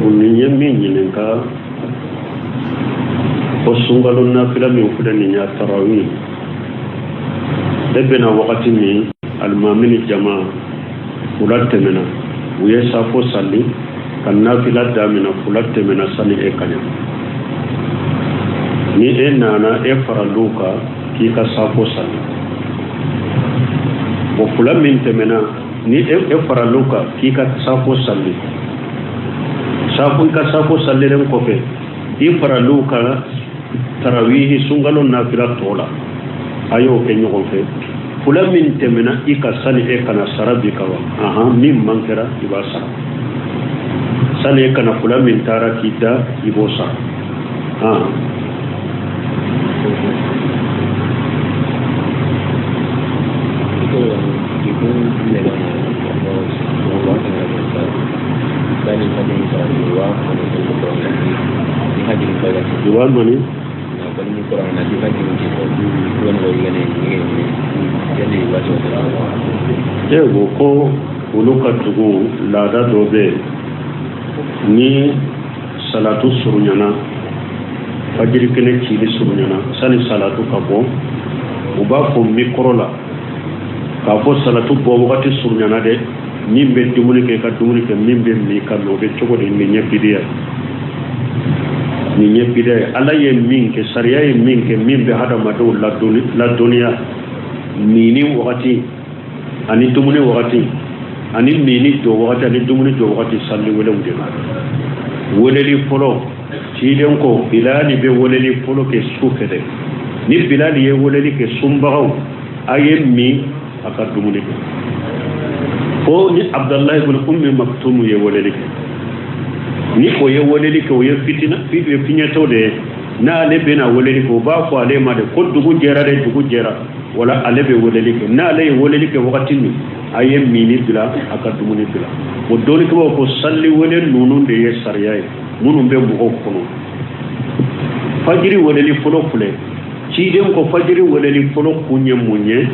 Nin ye min ɲininka ko sunkalo nafila min filɛ nin ye tarawih, e bɛna wagati min alimami ni jama fula tɛmɛna, u ye safo sali ka nafila damina, fula tɛmɛna sani e ka ɲa. Ni e nana e faral'u kan k'i ka safo sali, o fula min tɛmɛna ni e faral'u kan k'i ka safo sali, safo i ka safo salilen kɔfɛ i faral'u kan tarawihi sunkalo nafila tɔ la, a y'o kɛ ɲɔgɔn fɛ. Fula min tɛmɛna i kan sani e ka na, sara b'i kan wa? Ahan, min mankɛra i b'a sara. Sani e ka na, fula min taara k'i da, i b'o sara. Ahan. I b'a mani. E ko ko olu ka dugu laada dɔ bɛ yen, ni salatu surunyana, fajiri kɛnɛ cili surunyana, sani salatu ka bɔ, u b'a fɔ mikɔrɔ la k'a fɔ salatu bɔ wagati surunyana dɛ, min bɛ dumuni kɛ ka dumuni kɛ, min bɛ min ka min. O bɛ cogo di? Nin ye bidiya ye, nin ye bidiya ye. Ala ye min kɛ, sariya ye min kɛ, min bɛ hadamadenw ladɔnniya minni wagati ani dumuni wagati ani minni jɔ wagati ani dumuni jɔ wagati, sali welew de la. Weleli fɔlɔ, ciden ko Bilali bɛ weleli fɔlɔ kɛ su fɛ dɛ. Ni Bilali ye weleli kɛ, sunbagaw a ye min, a ka dumuni kɛ, fo ni Abdalahi ibn Ummi Maktumu ye weleli kɛ. Ni o ye weleli kɛ, o ye fitina fiɲɛtɔ de ye. N'ale bɛna weleli kɛ, o b'a fɔ ale ma de ko dugu jɛra dɛ, dugu jɛra. Wala ale bɛ weleli kɛ. N'ale ye weleli kɛ wagati min, a ye minni bila, a ka dumuni bila. O dɔnnikɛbaw ko sali wele ninnu de ye sariya ye minnu bɛ mɔgɔw kɔnɔ. Fajiri weleli fɔlɔ filɛ, ciden ko fajiri weleli fɔlɔ kun ye mun ye?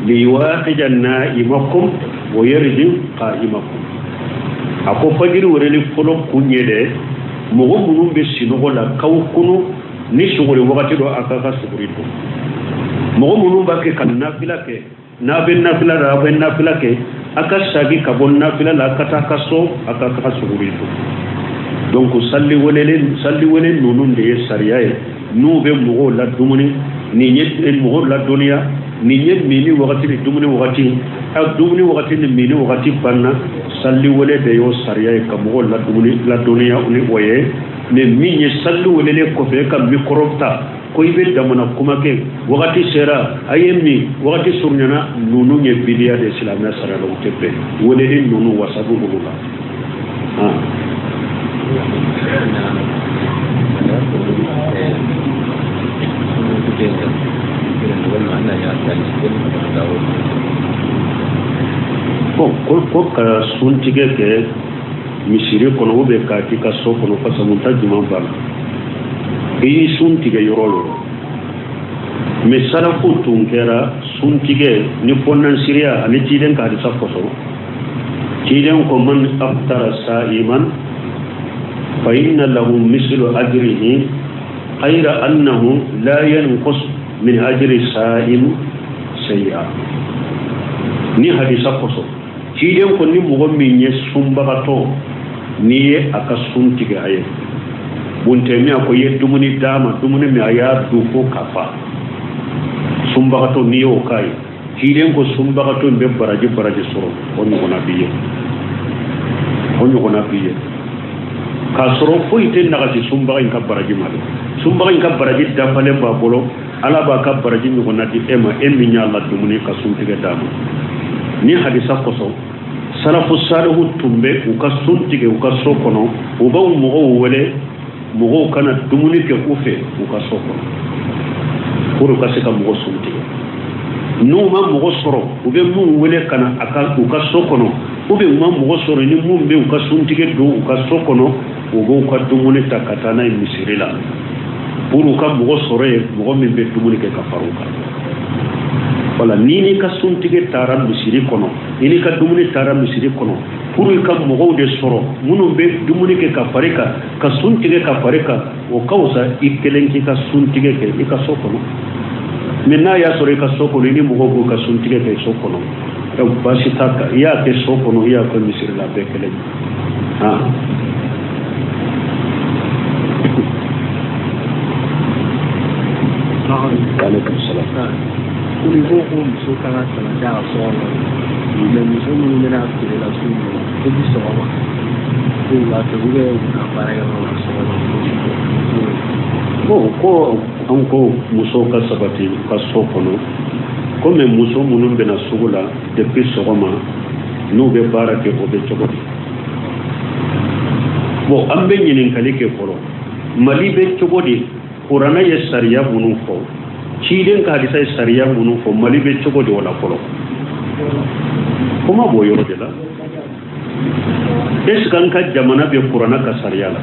Liyuwaqija na'imakum wa yarji qa'imakum. A ko fajiri weleli fɔlɔ kun ye dɛ, mɔgɔ minnu bɛ sinɔgɔ la, k'aw kunu, ni suguri wagati don, a k'a ka suguri dun. Mɔgɔ minnu b'a kɛ ka nafila kɛ, n'a bɛ nafila la, a bɛ nafila kɛ, a ka sagi ka bɔ nafila la, a ka taa ka so, a ka ka suguri dun. Donc sali wele ninnu de ye sariya ye n'u bɛ mɔgɔw la dumuni, nin ye mɔgɔw ladɔnniya, nin ye minni wagati ni dumuni wagati. A dumuni wagati ni minni wagati banna, sali wele de y'o sariya ye ka mɔgɔw la dumuni ladɔnniya ni o ye. Mais min ye sali welelen kɔfɛ ka mikɔrɔ ta ko i bɛ damana kuma kɛ, wagati sera a ye min, wagati surunyana, ninnu ye bidiya de silamɛya sariya la, u tɛ bɛn. Weleli ninnu wasa b'u bolo la. Bon, ko ka suntigɛ kɛ misiri kɔnɔ ou bien k'a k'i ka so kɔnɔ, fasamunta jumɛn b'a la? I y'i sun tigɛ yɔrɔ o yɔrɔ. Mais salafu tun kɛra suntigɛ ni fɔnansiriya ani ciden ka hadisa kosɔn. Ciden ko man aftara sa'iman fa inna lahu mislu ajrihi ghayra annahu la yanqus min ajri sa'im shay'a. Ni hadisa kosɔn, ciden ko ni mɔgɔ min ye sunbagatɔ, n'i ye a ka sun tigɛ a ye, Buntɛmiya ko i ye dumuni d'a ma, dumuni min a y'a dun fo ka fa, sunbagatɔ n'i y'o k'a ye, ciden ko sunbagatɔ in bɛ baraji baraji sɔrɔ, o ɲɔgɔnna b'i ye, o ɲɔgɔnna b'i ye. K'a sɔrɔ foyi tɛ nagasi sunbaga in ka baraji ma dɛ. Sunbaga in ka baraji dafalen b'a bolo, Ala b'a ka baraji ɲɔgɔnna di e ma, e min y'a la dumuni ka suntigɛ d'a ma. Ni hadisa kosɔn, salafu salihu tun bɛ u ka sun tigɛ u ka so kɔnɔ, u b'u mɔgɔw wele, mɔgɔw ka na dumuni kɛ u fɛ u ka so kɔnɔ pour u ka se ka mɔgɔ sun tigɛ. N'u ma mɔgɔ sɔrɔ, u bɛ mun wele ka na a ka u ka so kɔnɔ, ou bien u ma mɔgɔ sɔrɔ ni mun bɛ u ka suntigɛ don u ka so kɔnɔ, u b'u ka dumuni ta ka taa n'a ye misiri la pour u ka mɔgɔ sɔrɔ yen, mɔgɔ min bɛ dumuni kɛ ka fara u kan. Wala ni n'i ka suntigɛ taara misiri kɔnɔ, i n'i ka dumuni taara misiri kɔnɔ, Pour i ka mɔgɔw de sɔrɔ minnu bɛ dumuni kɛ ka fari kan, ka sun tigɛ ka fari kan, o ka fisa i kelen k'i ka sun tigɛ kɛ i ka so kɔnɔ. Mais n'a y'a sɔrɔ i ka so kɔnɔ, i ni mɔgɔw b'u ka sun tigɛ kɛ so kɔnɔ, baasi t'a kan. I y'a kɛ so kɔnɔ, i y'a kɛ misiri la, a bɛɛ kelen. Aleykum salaam. Ko i ko ko muso kan ka sabati a ka so kɔnɔ, mais muso minnu bɛna feere la sugu kɔnɔ depuis sɔgɔma fo wula fɛ, ou bien u bɛ taa baarakɛyɔrɔ la sɔgɔma fo su. Bon, ko an ko musow ka sabati u ka so kɔnɔ, komi muso minnu bɛna sugu la depuis sɔgɔma, n'u bɛ baara kɛ, o bɛ cogo di? Bon, an bɛ ɲininkali kɛ fɔlɔ, Mali bɛ cogo di? Kuranɛ ye sariya minnu fɔ, ciden ka hadisa ye sariya minnu fɔ, Mali bɛ cogo di o la fɔlɔ? Kuma b'o yɔrɔ de la. Est ce que an ka jamana bɛ kuranɛ ka sariya la?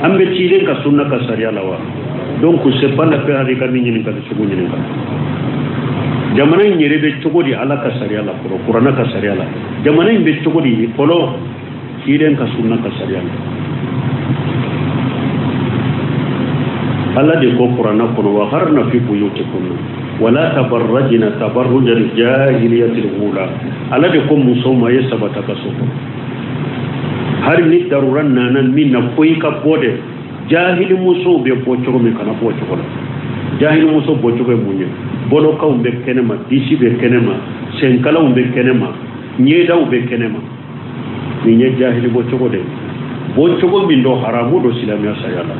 An bɛ ciden ka sunna ka sariya la wa? Donc c'est pas la peine hali ka min ɲininkali sugu ɲininka. Jamana in yɛrɛ bɛ cogo di Ala ka sariya la fɔlɔ, kuranɛ ka sariya la? Jamana in bɛ cogo di fɔlɔ, ciden ka sunna ka sariya la? Ala de ko kuranɛ kɔnɔ: wa qarna fi buyutikunna wala tabarrajna tabarrujal jahiliyatil ula. Ala de ko musow ma, ye sabata ka so kɔnɔ, hali ni darura nana min na fo i ka bɔ de. Jahili musow bɛ bɔ cogo min, kana bɔ cogo la. Jahili muso bɔ cogo ye mun ye? Bolokanw bɛ kɛnɛma, disi bɛ kɛnɛma, senkalaw bɛ kɛnɛma, ɲɛdaw bɛ kɛnɛma. Nin ye jahili bɔ cogo de ye. Bɔ cogo min dɔ haramu don silamɛya sariya la.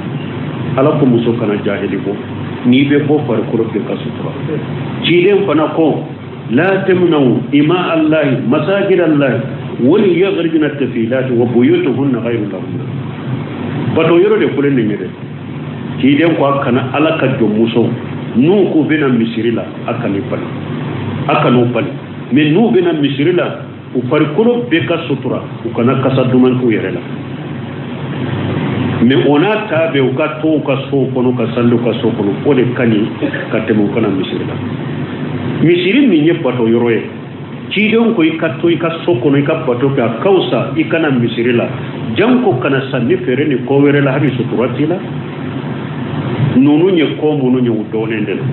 Ala ko muso kana jahili bɔ. N'i bɛ bɔ, farikolo bɛɛ ka sutura. Ciden fana ko: la tamna'u ima allahi masajid allahi wali yaghribna tafilati wa buyutuhunna ghayru lahunna. Bato yɔrɔ de filɛ nin ye dɛ. Ciden ko a kana Ala ka jɔn musow n'u k'u bɛna misiri la, a kan'i bali, a kan'u bali. Mais n'u bɛna misiri la, u farikolo bɛɛ ka sutura, u kana kasa duman k'u yɛrɛ la. Mais o n'a ta bɛɛ, u ka to u ka sow kɔnɔ, ka sali u ka so kɔnɔ, o de ka ɲi ka tɛmɛ u kana misiri la. Misiri min ye bato yɔrɔ ye, cidenw ko i ka to i ka so kɔnɔ, i ka bato kɛ, a ka fisa i kana misiri la, janko kana sanni feere ni ko wɛrɛ la, hali sutura t'i la. Ninnu ye ko minnu ye, u dɔnnen de don.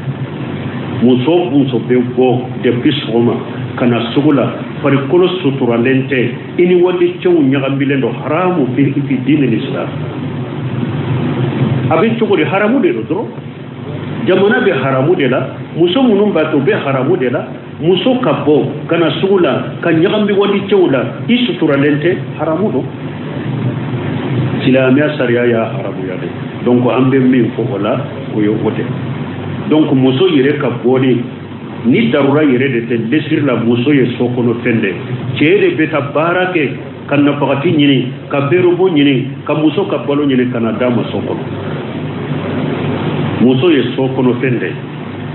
Muso muso bɛ bɔ depuis sɔgɔma ka na sugu la, farikolo suturalen tɛ, i ni wali cɛw ɲagamilen don, haramu fi diini l'islam. A bɛ cogo di? Haramu de don dɔrɔn. Jamana bɛ haramu de la, muso minnu b'a to u bɛ haramu de la. Muso ka bɔ ka na sugu la ka ɲagami wali cɛw la, i suturalen tɛ, haramu don. Silamɛya sariya y'a haramuya de. Donc an bɛ min fɔ o la, o ye o de. Donc muso yɛrɛ ka bɔli ni darura yɛrɛ de tɛ lesiri la, muso ye so kɔnɔ fɛn de. Cɛ de bɛ taa baara kɛ ka nafagati ɲini, ka berobo ɲini, ka muso ka balo ɲini ka na d'a ma so kɔnɔ. Muso ye so kɔnɔ fɛn de.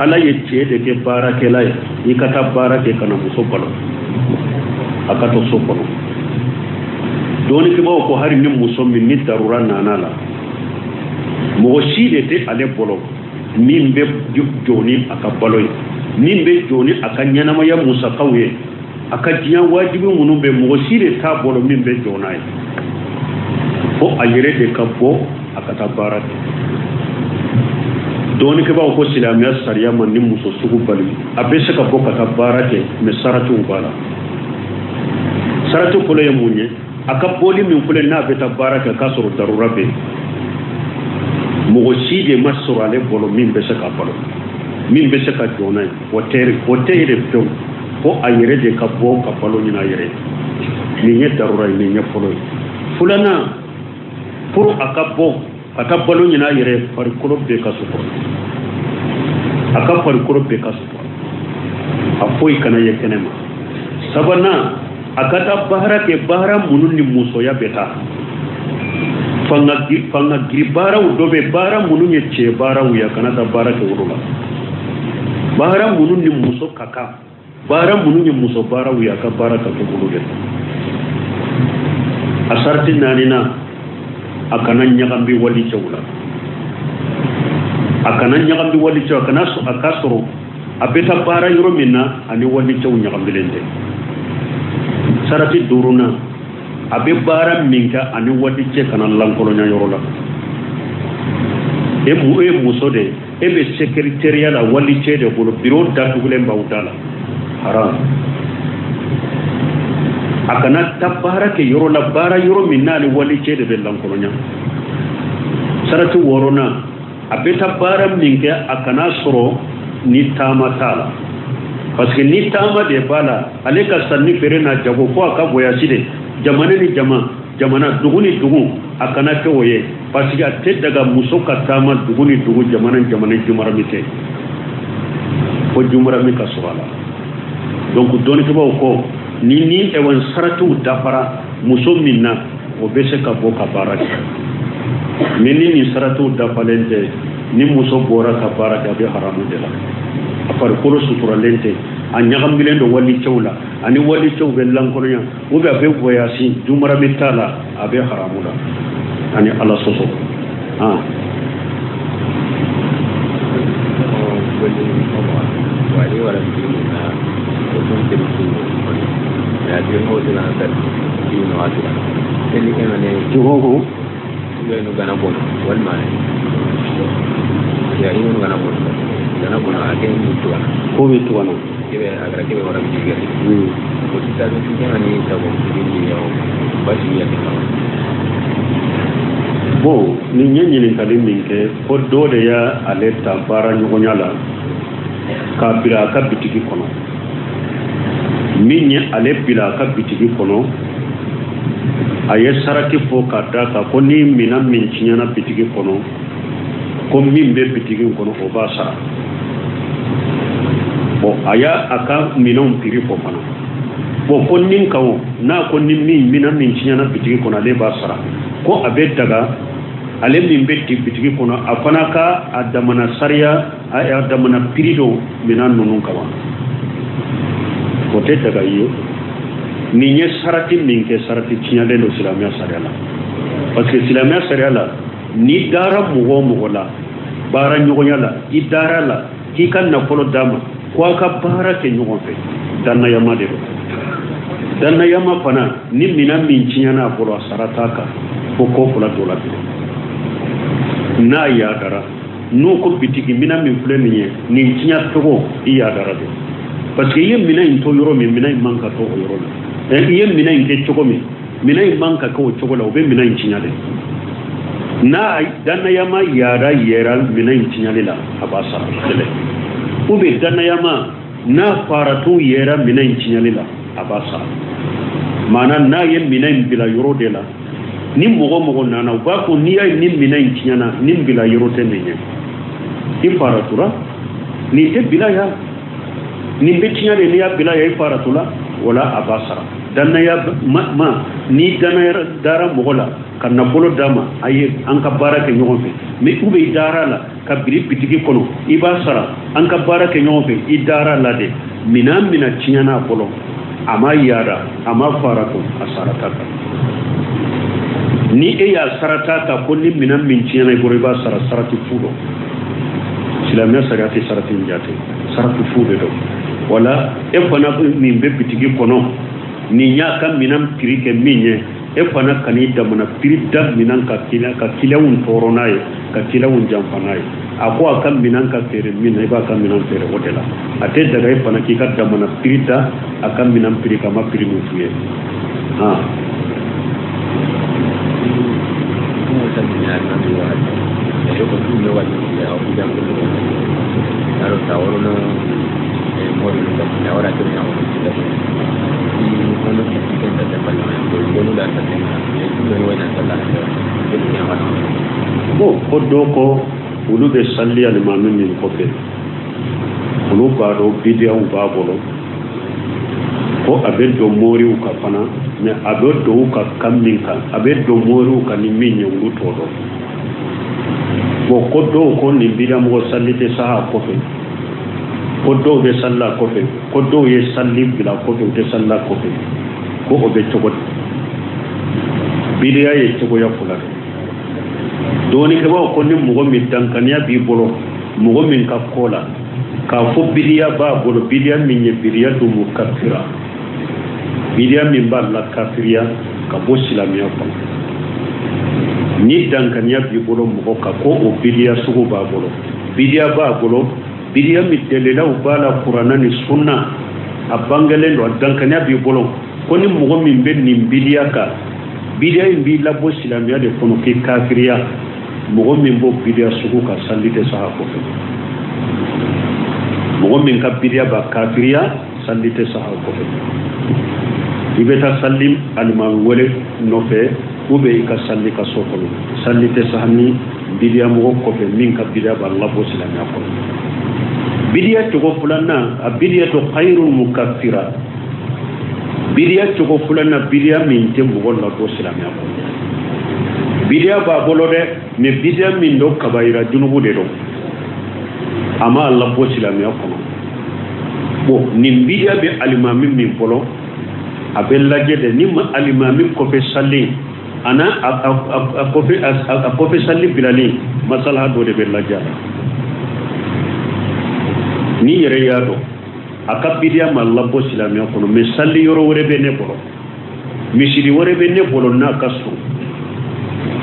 Ala ye cɛ de kɛ baarakɛla ye, i ka taa baara kɛ ka na muso balo, a ka to so kɔnɔ. Dɔnnikɛbaaw ko hali ni muso min ni darura nana la, mɔgɔ si de tɛ ale bolo min bɛ jɔ ni a ka balo ye, min bɛ jɔ ni a ka ɲɛnamaya musakaw ye, a ka diɲɛ wajibi minnu bɛ, mɔgɔ si de t'a bolo min bɛ jɔ n'a ye, fo a yɛrɛ de ka bɔ a ka taa baara kɛ. Dɔnnikɛbaaw ko silamɛya sariya ma ni muso sugu bali, a bɛ se ka bɔ ka taa baara kɛ, mais saratiw b'a la. Sarati fɔlɔ ye mun ye? A ka bɔli min filɛ, n'a bɛ taa baara kɛ k'a sɔrɔ darura bɛ yen, mɔgɔ si de ma sɔrɔ ale bolo min bɛ se ka balo, min bɛ se ka jɔ n'a ye, o tɛ, o tɛ yɛrɛ pewu, fo a yɛrɛ de ka bɔ ka balo ɲini a yɛrɛ ye. Nin ye darura ye, nin ye fɔlɔ ye. Filanan, pour a ka bɔ ka taa balo ɲini a yɛrɛ ye, farikolo bɛɛ ka sutura, a ka farikolo bɛɛ ka sutura, a foyi kana ye kɛnɛ ma. Sabanan, a ka taa baara kɛ, baara minnu ni musoya bɛ taa, fanga giri baaraw dɔ bɛ, baara minnu ye cɛ baaraw ye, a kana taa baara kɛ olu la. Baara minnu ni muso ka kan, baara minnu ye muso baaraw ye, a ka baara ka kɛ olu de la. A sarati naaninan, a kana ɲagami wali cɛw la, a kana ɲagami wali cɛw, a kana a ka sɔrɔ a bɛ taa baara yɔrɔ min na, ani wali cɛw ɲagamilen tɛ. Sarati duurunan, A bɛ baara min kɛ ani walicɛ kana lankolonya yɔrɔ la. E ye muso de ye, e bɛ secrétariat la walicɛ de bolo, biro datugulen b'aw da la, haram. A kana taa baara kɛ yɔrɔ la, baara yɔrɔ min n'ale walicɛ de bɛ lankolonya. Sarati wɔɔrɔnan, a bɛ taa baara min kɛ, a kana sɔrɔ ni taama t'a la, parce que ni taama de b'a la, ale ka sanni feere n'a jago fo a ka voyage de, jamana ni jamana, dugu ni dugu, a kana kɛ o ye, parce que a tɛ daga muso ka taama dugu ni dugu, jamana ni jamana, jumarami tɛ, fo jumarami ka sɔrɔ a la. Donc dɔnnikɛbaaw ko ni ɛwɛn saratiw dafara muso min na, o bɛ se ka bɔ ka baara kɛ. Mais ni nin saratiw dafalen tɛ, ni muso bɔra ka baara kɛ, a bɛ haramu de la. A farikolo suturalen tɛ, a ɲagamilen don walicɛw la, ani walicɛw bɛ lankolonya, ou bien a bɛ voyage, jumarami t'a la, a bɛ haramu la ani Ala sɔsɔ. Ko bɛ tugana bon, nin ye ɲininkali min kɛ, ko dɔ de y'ale ta baara ɲɔgɔnya la k'a bila a ka bitigi kɔnɔ. Min ye ale bila a ka bitigi kɔnɔ, a ye sarati fɔ ka d'a kan ko ni minɛn min tiɲɛna bitigi kɔnɔ, ko min bɛ bitigi kɔnɔ, o b'a sara. Bon, a y'a a ka minɛnw prix fɔ fana. Bon, ko nin kan o n'a ko ni min minɛn min tiɲɛna bitigi kɔnɔ, ale b'a sara, ko a bɛ daga ale min bɛ bitigi kɔnɔ, a fana ka a damana sariya, a damana prix dɔ minɛn ninnu kama, o tɛ daga i ye. Nin ye sarati min kɛ, sarati tiɲɛlen don silamɛya sariya la, parce que silamɛya sariya la, n'i dara mɔgɔ o mɔgɔ la baara ɲɔgɔnya la, i dara la k'i ka nafolo d'a ma ko a ka baara kɛ ɲɔgɔn fɛ, dannayama de don. Dannayama fana, ni minɛn min tiɲɛna a bolo, a sara t'a kan fo ko fila dɔ la bilen. N'a yadara, n'u ko bitigi minɛn min filɛ nin ye, nin tiɲɛ cogo i yadara de, parce que i ye minɛn in to yɔrɔ min, minɛn in man ka to o yɔrɔ la. I ye minɛn in kɛ cogo min, minɛn in man ka kɛ o cogo la, o bɛ minɛn in tiɲɛ de. N'a dannayama yada yɛrɛ minɛn in tiɲɛli la, a b'a sara kɛlɛ. Ou bien dannayama n'a faratu yɛrɛ minɛn in tiɲɛli la, a b'a sara. Maana n'a ye minɛn in bila yɔrɔ de la, ni mɔgɔ mɔgɔ nana, u b'a fɔ n'i y'a ye ni minɛn in tiɲɛna, ni bila yɔrɔ tɛ nin ye, i faratura, nin tɛ bila yan, nin bɛ tiɲɛ de, n'i y'a bila yan, i faratula, wala a b'a sara. Dannaya ma, ni dannaya dara mɔgɔ la ka nafolo d'a ma, a ye an ka baara kɛ ɲɔgɔn fɛ, mais u bɛ dara la ka biri bitigi kɔnɔ, i b'a sara, an ka baara kɛ ɲɔgɔn fɛ, i dara la de, minɛn mina tiɲɛna a bolo, a ma yaada, a ma faratu, a sara t'a kan. Ni e y'a sara t'a kan ko ni minɛn min tiɲɛna i bolo, i b'a sara, sarati fu don. Silamɛya sariya tɛ sarati in jate, sarati fu de don. Wala e fana min bɛ bitigi kɔnɔ, nin y'a ka minɛn prix kɛ min ye, e fana kan'i damana prix da minɛn ka kiliyanw tɔɔrɔ n'a ye, ka kiliyanw janfa n'a ye. A ko a ka minɛn ka feere min na, i b'a ka minɛn feere o de la. A tɛ daga e fana k'i ka damana prix da a ka minɛn prix kan, a ma prix min f'u ye. Bon, ko dɔ ko olu bɛ sali alimami min kɔfɛ, olu b'a dɔn bidiyaw b'a bolo, ko a bɛ don moriw kan fana, mais a bɛ don u ka kan min kan, a bɛ don moriw kan ni min ye, olu t'o dɔn. Bon, ko dɔw ko nin bidiya mɔgɔ sali tɛ saha kɔfɛ, ko dɔw bɛ sali a kɔfɛ, ko dɔw ye sali bila kɔfɛ, u tɛ sali a kɔfɛ, ko o bɛ cogo di? Bidiya ye cogoya fila de. Dɔɔnikɛbaaw ko ni mɔgɔ min dankaniya b'i bolo, mɔgɔ min ka ko la, k'a fɔ bidiya b'a bolo, bidiya min ye bidiya dun mukaffira, Bidiya min b'a la kafiriya ka bɔ silamɛya kɔnɔ, ni dankaniya b'i bolo mɔgɔ kan ko o bidiya sugu b'a bolo, bidiya b'a bolo, bidiya min dalilaw b'a la kuranna ni sunna, a bangelen don, a dankaniya b'i bolo ko ni mɔgɔ min bɛ nin bidiya kan, bidiya in b'i labɔ silamɛya de kɔnɔ k'i kafiriya, mɔgɔ min b'o bidiya sugu kan, sali tɛ saha kɔfɛ. Mɔgɔ min ka bidiya b'a kafiriya, sali tɛ saha kɔfɛ. I bɛ taa sali alimami wɛrɛ nɔfɛ ou bien i ka sali ka so kɔnɔ. Sali tɛ saha ni bidiya mɔgɔ kɔfɛ min ka bidiya b'a labɔ silamɛya kɔnɔ. Bidiya cogo filanan, a bidiya to xayrul mukaffira. Bidiya cogo filanan, bidiya min tɛ mɔgɔ labɔ silamɛya kɔnɔ. Bidiya b'a bolo dɛ, mais bidiya min don kabayira junubu de don, a m'a labɔ silamɛya kɔnɔ. Bon, nin bidiya bɛ alimami min bolo, a bɛ lajɛ de ni alimami kɔfɛ sali ana a kɔfɛ sali bilalen, masalaha dɔ de bɛ lajɛ a la. N'i yɛrɛ y'a dɔn a ka bidiya ma labɔ silamɛya kɔnɔ, mais sali yɔrɔ wɛrɛ bɛ ne bolo, misiri wɛrɛ bɛ ne bolo n'a ka surun,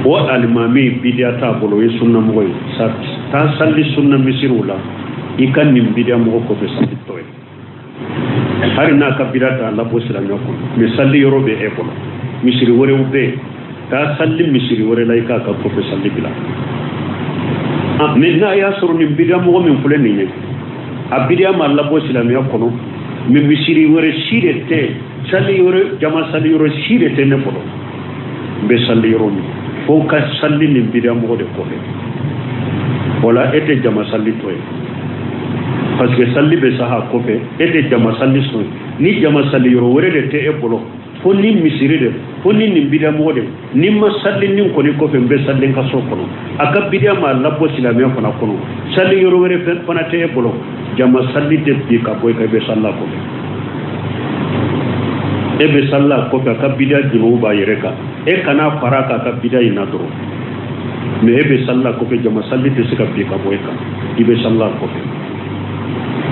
o alimami bidiya t'a bolo, o ye sunnamɔgɔ ye, taa sali sunna misiriw la, i ka nin bidiya mɔgɔ kɔfɛ sali tɔ ye. Hali n'a ka bidiya t'a labɔ silamɛya kɔnɔ, mais sali yɔrɔ bɛ e bolo, misiri wɛrɛw bɛ yen, taa sali misiri wɛrɛ la, i k'a ka kɔfɛ sali bila. Mais n'a y'a sɔrɔ nin bidiya mɔgɔ min filɛ nin ye, a bidiya ma labɔ silamɛya kɔnɔ, mais misiri wɛrɛ si de tɛ, sali yɔrɔ, jama sali yɔrɔ si de tɛ ne bolo, n bɛ sali yɔrɔ min, fo ka sali nin bidiya mɔgɔ de kɔfɛ. O la e tɛ jama sali tɔ ye, parce que sali bɛ saha kɔfɛ, e tɛ jama sali sɔn ye. Ni jama sali yɔrɔ wɛrɛ de tɛ e bolo, fo ni misiri de, fo ni nin bidiya mɔgɔ de, ni ma sali nin kɔni kɔfɛ, n bɛ sali n ka so kɔnɔ, a ka bidiya ma labɔ silamɛya fana kɔnɔ, sali yɔrɔ wɛrɛ fana tɛ e bolo, jama sali tɛ bi ka bɔ i kan, i bɛ sali a kɔfɛ. E bɛ sali a kɔfɛ, a ka bidiya junubu b'a yɛrɛ kan, e kana fara a kan a ka bidiya in na dɔrɔn, mais e bɛ sali a kɔfɛ, jama sali tɛ se ka bi ka bɔ e kan, i bɛ sali a kɔfɛ.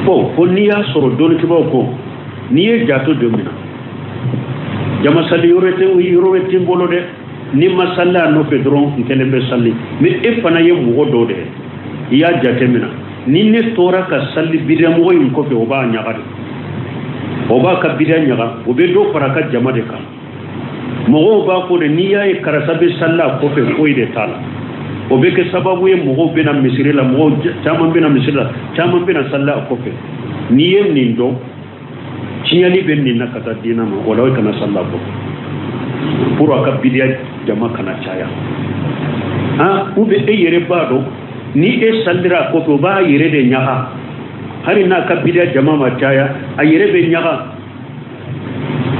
Bon, fo n'i y'a sɔrɔ dɔnnikɛbaaw ko n'i ye jato don min na, jama sali yɔrɔ tɛ n bolo dɛ, ni ma sali a nɔfɛ dɔrɔn n kelen bɛ sali, mais e fana ye mɔgɔ dɔ de ye, i y'a jate minɛ, ni ne tora ka sali bidiyamɔgɔ in kɔfɛ, o b'a ɲaga de, o b'a ka bidiya ɲaga, o bɛ dɔ fara a ka jama de kan. Mɔgɔw b'a fɔ de, n'i y'a ye karisa bɛ sali a kɔfɛ, foyi de t'a la, o bɛ kɛ sababu ye mɔgɔw bɛna misiri la, mɔgɔw caman bɛna misiri la, caman bɛna sali a kɔfɛ. N'i ye nin dɔn, tiɲɛli bɛ nin na ka taa diinɛ ma, o la i kana sali a kɔfɛ pour a ka bidiya jama kana caya. Ou bien e yɛrɛ b'a dɔn ni e salira a kɔfɛ, o b'a yɛrɛ de ɲaga, hali n'a ka bidiya jama ma caya, a yɛrɛ bɛ ɲaga,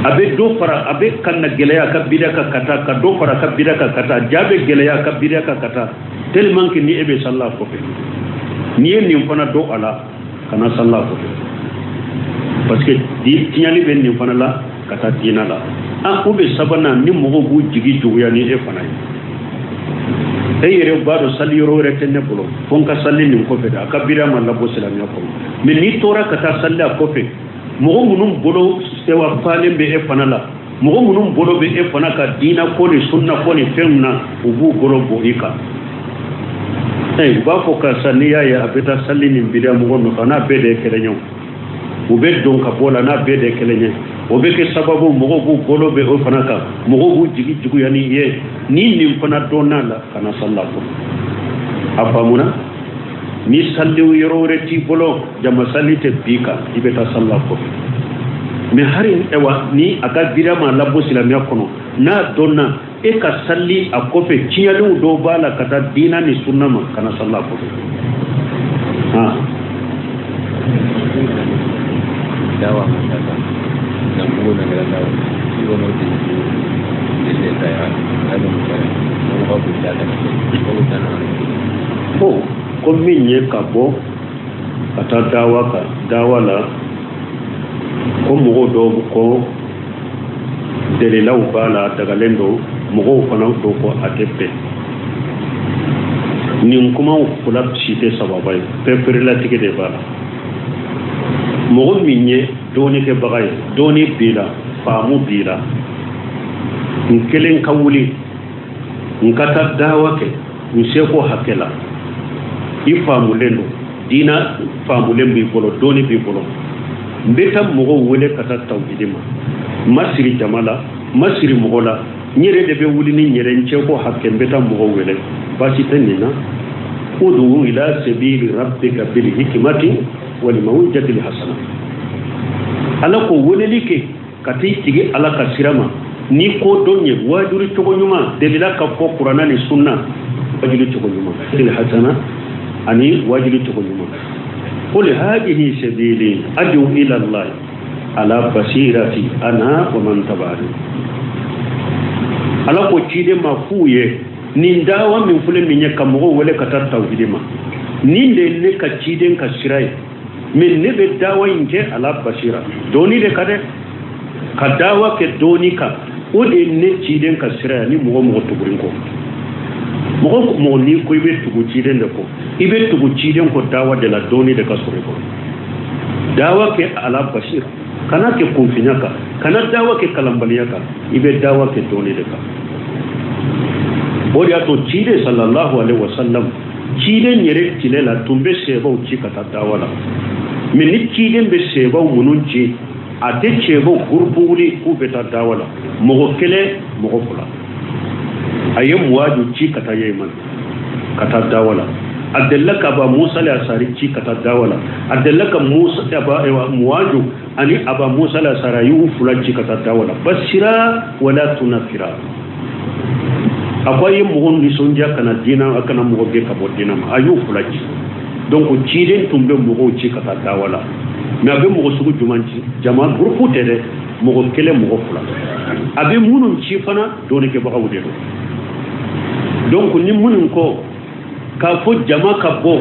a bɛ dɔ fara, a bɛ ka na gɛlɛya a ka bidiya kan ka taa, ka dɔ fara a ka bidiya kan ka taa, ja bɛ gɛlɛya a ka bidiya kan ka taa, tellement que ni e bɛ sali a kɔfɛ, n'i ye nin fana dɔn a la, kana sali a kɔfɛ, parce que tiɲɛli bɛ nin fana la ka taa diinɛ la. Ou bien sabanan, ni mɔgɔw b'u jigi juguya ni e fana ye, e yɛrɛ b'a dɔn sali yɔrɔ wɛrɛ tɛ ne bolo, fo n ka sali nin kɔfɛ de, a ka bidiya ma labɔ silamɛya kɔnɔ, mais n'i tora ka taa sali a kɔfɛ, mɔgɔ minnu bolo sewa falen bɛ e fana la, mɔgɔ minnu bolo bɛ e fana ka diinɛ ko ni sunna ko ni fɛnw na, u b'u bolo bɔ i kan. U b'a fɔ karisa n'i y'a ye a bɛ taa sali nin bidiya mɔgɔ nɔfɛ, n'a bɛɛ de ye kelen ye, u bɛ don ka bɔ la, n'a bɛɛ de ye kelen ye, o bɛ kɛ sababu mɔgɔw b'u bolo bɛ o fana kan, mɔgɔw b'u jigi juguya ni ye, ni nin fana dɔnna la, kana sali a kɔfɛ. A faamuna? Ni sali yɔrɔ wɛrɛ t'i bolo, jama sali tɛ bi kan, i bɛ taa sali a kɔfɛ. Mais hali ni a ka bidiya ma labɔ silamɛya kɔnɔ, n'a dɔnna e ka sali a kɔfɛ, tiɲɛliw dɔw b'a la ka taa diinɛ ni sunna ma, kana sali a kɔfɛ. Dawa masaka na mbugo na gara dawa ibo no ti ti ta ya ala mutare mo ko ta ta ko ta na ko ko min ye ka bɔ ka taa dawa kan, dawa la ko mɔgɔw dɔw ko dalilaw b'a la, dagalen don, mɔgɔw fana dɔw ko a tɛ bɛn. Nin kumaw fila si tɛ sababa ye, pɛrɛpɛrɛlatigɛ de b'a la. Mɔgɔ min ye dɔɔni kɛbaga ye, dɔɔni b'i la, Faamu b'i la, n kelen ka wuli n ka taa dawa kɛ n seko hakɛ la. I faamulen don, diina faamulen b'i bolo, dɔnni b'i bolo. N bɛ taa mɔgɔw wele ka taa tawhidi ma, n ma siri jama la, n ma siri mɔgɔ la, n yɛrɛ de bɛ wuli ni n yɛrɛ n cɛko hakɛ, n bɛ taa mɔgɔw wele. Baasi tɛ nin na. Udu ila sabili rabbika bil hikmati wal mawidati hasana. Ala ko weleli kɛ ka t'i tigi Ala ka sira ma ni ko dɔn ye, waajuli cogo ɲuman delila ka fɔ Kuranna ni sunna, waajuli cogo ɲuman bil hasana ani waajuli cogo ɲuman. Qul hadihi sabili ad'u ila Allah ala basirati ana wa man tabani. Ala ko ciden ma f'u ye nin dawa min filɛ min ye ka mɔgɔw wele ka taa tawhidi ma, nin de ye ne ka ciden ka sira ye. Mais ne bɛ dawa in kɛ ala basira, dɔnni de ka dɛ, ka dawa kɛ dɔnni kan, o de ye ne ciden ka sira ye. Ni mɔgɔ mɔgɔ tugurin kɔ, mɔgɔ mɔgɔ n'i ko i bɛ tugu ciden de kɔ, i bɛ tugu ciden kɔ dawa de la, dɔnni de ka sɔrɔ i kɔrɔ. Dawa kɛ ala basira, kana kɛ kunfinya kan, kana dawa kɛ kalanbaliya kan, i bɛ dawa kɛ dɔnni de kan. O de y'a to ciden sallallahu alaihi wasallam, ciden yɛrɛ tile la tun bɛ sɛbaw ci ka taa dawa la. Mais ni ciden bɛ sɛbaw minnu ci, a tɛ cɛbaw gurupu wuli k'u bɛ taa dawa la, mɔgɔ kelen, mɔgɔ fila. A ye Muwaju ci ka taa Yemen ka taa dawa la. A delila ka Aba Musa al-Asari ci ka taa dawa la. A delila ka Musa aba Muwaju ani Aba Musa al-Asari, a y'u fila ci ka taa dawa la. Basira wala tunafira. A ko a ye mɔgɔ nisɔndiya kana diina, a kana mɔgɔ gɛn ka bɔ diina ma. A y'u fila ci. Donc ciden tun bɛ mɔgɔw ci ka taa dawa la, mais a bɛ mɔgɔ sugu jumɛn ci? Jama gurupu tɛ dɛ, mɔgɔ kelen, mɔgɔ fila. A bɛ minnu ci fana, dɔnnikɛbagaw de don. Donc ni minnu ko k'a fɔ jama ka bɔ,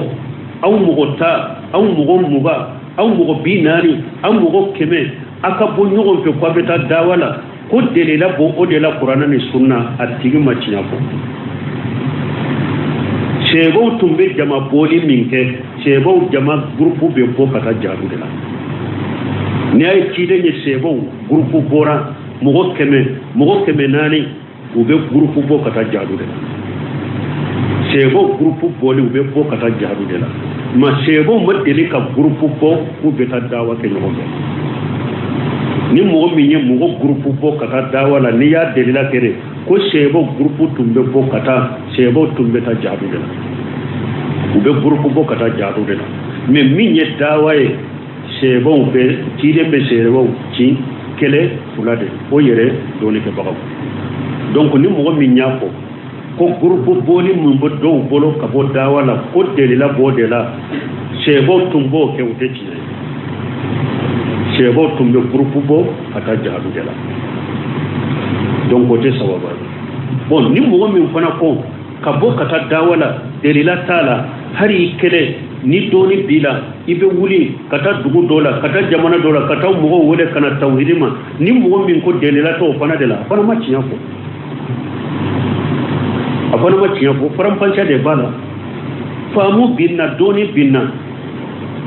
aw mɔgɔ 10, aw mɔgɔ 20, aw mɔgɔ 40, aw mɔgɔ 100, aw ka bɔ ɲɔgɔn fɛ ko a bɛ taa dawa la, ko delila bɔ o de la Kuranɛ ni sunna, a tigi ma tiɲɛ fɔ. Sɛbɛw tun bɛ jama bɔli min kɛ, sɛbɛw jama gurupu bɛ bɔ ka taa jihadu de la. N'i y'a ye ciden ye sɛbɛw gurupu bɔra mɔgɔ 100, mɔgɔ 400, u bɛ gurupu bɔ ka taa jihadu de la. Sɛbɛw gurupu bɔli, u bɛ bɔ ka taa jihadu de la. Ma sɛbɛw ma deli ka gurupu bɔ k'u bɛ taa dawa kɛ ɲɔgɔn fɛ. Ni mɔgɔ min ye mɔgɔ gurupu bɔ ka taa dawa la, n'i y'a delila kɛ de ko sɛbɛw gurupu tun bɛ bɔ ka taa, sɛbɛw tun bɛ taa jihadu de la, u bɛ gurupu bɔ ka taa jihadu de la. Mais min ye dawa ye, sɛbɛw bɛ ciden bɛ sɛbɛw ci kelen fila de, o yɛrɛ dɔnnikɛbagaw. Donc ni mɔgɔ min y'a fɔ ko gurupu bɔli min bɛ dɔw bolo ka bɔ dawa la, ko delila b'o de la, sɛbɛw tun b'o kɛ, o tɛ tiɲɛ ye. Sɛbɛw tun bɛ gurupu bɔ ka taa jihadu de la, donc o tɛ sababa ye. Bon, ni mɔgɔ min fana ko ka bɔ ka taa dawa la, delila t'a la, hali i kelen ni dɔɔni b'i la, i bɛ wuli ka taa dugu dɔ la, ka taa jamana dɔ la, ka taa mɔgɔw wele ka na tawhidi ma, ni mɔgɔ min ko delila t'o fana de la, a fana ma tiɲɛ fɔ. A fana ma tiɲɛ fɔ. Faranfasiya de b'a la. Faamu b'i na, dɔɔni b'i na,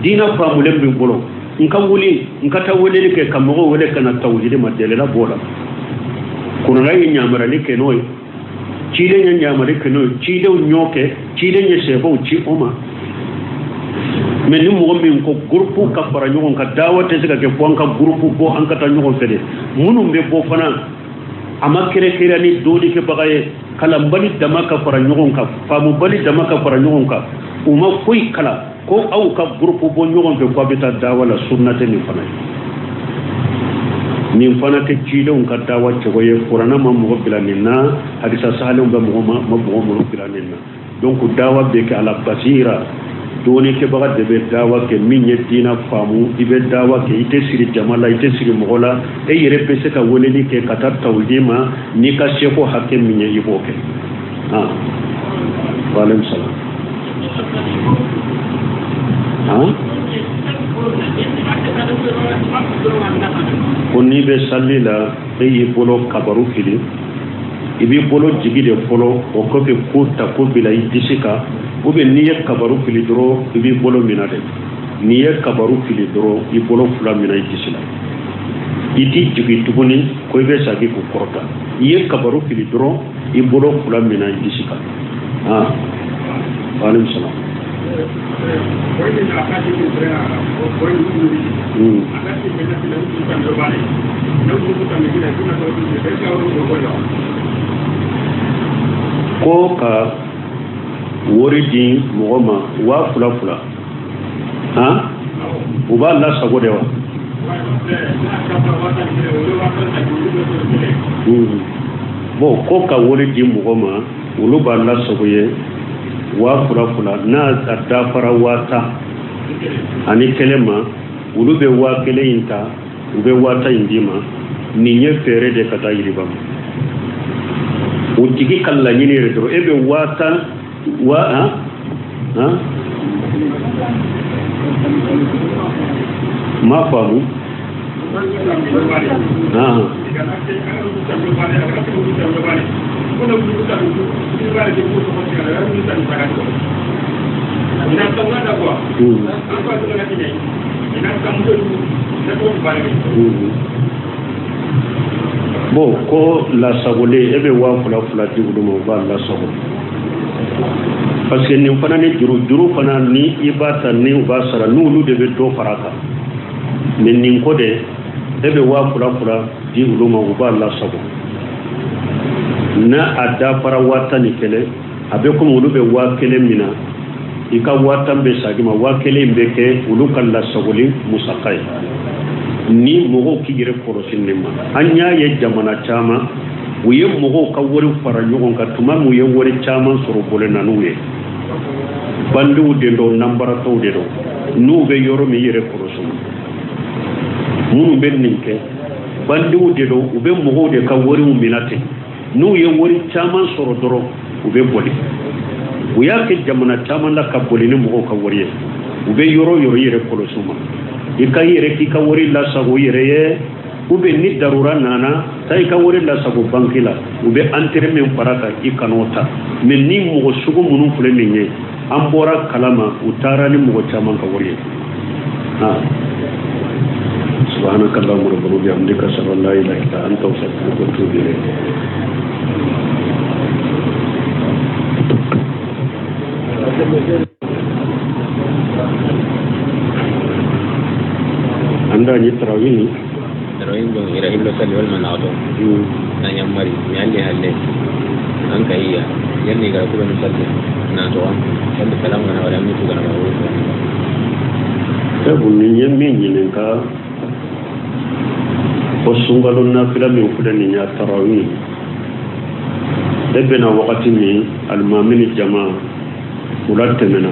diinɛ faamulen b'i bolo, n ka wuli n ka taa weleli kɛ ka mɔgɔw wele ka na tawhidi ma, delila b'o la. Kuranɛ ye ɲamarali kɛ n'o ye, ciden ye ɲamari kɛ n'o ye, cidenw y'o kɛ, ciden ye sɛbɛw ci o ma. Mais ni mɔgɔ min ko gurupu ka fara ɲɔgɔn kan, dawa tɛ se ka kɛ fo an ka gurupu bɔ, an ka taa ɲɔgɔn fɛ dɛ. Minnu bɛ bɔ fana, a ma kɛrɛkɛrɛ ni dɔnnikɛbaga ye, kalanbali dama ka fara ɲɔgɔn kan, faamubali dama ka fara ɲɔgɔn kan, u ma foyi kalan, ko aw ka gurupu bɔ ɲɔgɔn fɛ ko a bɛ taa dawa la, sunna tɛ nin fana ye. Nin fana tɛ cidenw ka dawa cogo ye. Kuranɛ ma mɔgɔ bila nin na, hadisa sahalenw bɛ mɔgɔ ma mɔgɔ bila nin na. Donc dawa bɛ kɛ ala basira, dɔnnikɛbaga de bɛ dawa kɛ min ye diinɛ faamu. I bɛ dawa kɛ, i tɛ siri jama la, i tɛ siri mɔgɔ la, e yɛrɛ bɛ se ka weleli kɛ ka taa tawhidi ma n'i ka seko hakɛ min ye, i b'o kɛ. Wa aleykum salam. Ko n'i bɛ sali la, e y'i bolo kabaru fili, i b'i bolo jigi de fɔlɔ, o kɔfɛ ko ta ko bila i disi kan, ou bien n'i ye kabaru fili dɔrɔn i b'i bolo minɛ dɛ. N'i ye kabaru fili dɔrɔn, i bolo fila minɛ i disi la. I t'i jigin tuguni ko i bɛ sagi k'u kɔrɔta. I ye kabaru fili dɔrɔn, i bolo fila minɛ i disi kan. Ah, waaleykum salaam. Ko ka wari di mɔgɔ ma 2000 fila, han, u b'a lasago de wa? Bon, ko ka wari di mɔgɔ ma, olu b'a lasago ye 2000 fila, n'a a dafara 10,001 ma, olu bɛ 1000 in ta, u bɛ 10,000 in d'i ma. Nin ye feere de ka taa yiriba ma. O tigi ka laɲini yɛrɛ dɔrɔn, e bɛ 10,000 wa, han han, ma faamu. Han, bon, ko lasagolen, e bɛ 2000 fila di olu ma, u b'a lasago, parce que nin fana ni juru fana, ni i b'a ta, ni u b'a sara, n'olu de bɛ dɔ fara a kan. Mais nin ko de, e bɛ 2000 fila di olu ma, u b'a lasago, n'a a dafara 11,000, a bɛ komi olu bɛ 1000 minɛ, i ka 10,000 bɛ segin ma, 1000 in bɛ kɛ olu ka lasagoli musaka ye. Ni mɔgɔw k'i yɛrɛ kɔlɔsi nin ma. An y'a ye jamana caman, u ye mɔgɔw ka wari fara ɲɔgɔn kan, tuma min u ye wari caman sɔrɔ, boli na n'u ye. Bandiw de don, nanbaratɔw de don, n'u bɛ yɔrɔ min, yɛrɛ kɔlɔsi minnu bɛ nin kɛ, bandiw de don, u bɛ mɔgɔw de ka wariw minɛ ten. N'u ye wari caman sɔrɔ dɔrɔn, u bɛ boli. U y'a kɛ jamana caman la ka boli ni mɔgɔw ka wari ye. U bɛ yɔrɔ yɔrɔ, yɛrɛ kɔlɔsi ma. I ka yɛrɛ k'i ka wari lasago i yɛrɛ ye, ou bien ni darura nana, taa i ka wari lasago banki la, u bɛ intérêt min fara kan, i kan'o ta. Mais ni mɔgɔ sugu minnu filɛ nin ye, an bɔra kalama, u taara ni mɔgɔ caman ka wari ye. Ah, سبحانك اللهم ربنا وبحمدك، اشهد ان لا اله الا انت، استغفرك واتوب اليك. Anda ni tarawih. Tarawih don ira illo salli wal manato na nyammari mi alli halle an ka iya yanni gara kuma salli na to salli salam na wala mi tu gana ba. Sabu ni ye min ɲininka ko sunkalo nafila min filɛ nin ye, tarawih, e bɛna wagati min alimami ni jama fila tɛmɛna,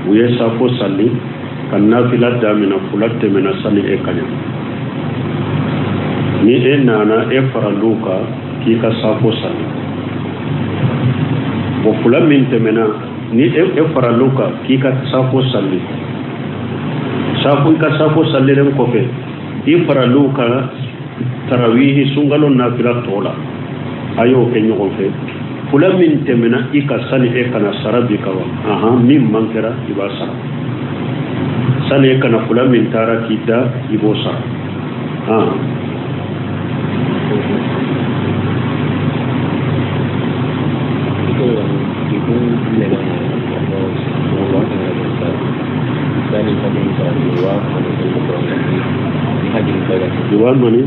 u ye safo sali ka nafila damina, fila tɛmɛna sani e ka ɲa. Ni e nana, e faral'u kan k'i ka safo sali, o fila min tɛmɛna, ni e faral'u kan k'i ka safo sali, safo i ka safo salilen kɔfɛ, i faral'u kan tarawihi sunkalo nafila tɔ la, a y'o kɛ ɲɔgɔn fɛ. Fila min tɛmɛna i ka sani e kana, sara bi ka wa? Ahan, min man kɛra, i b'a sara. Sani e kana, fila min taara k'i da, i b'o sara. Han. Iwa mani.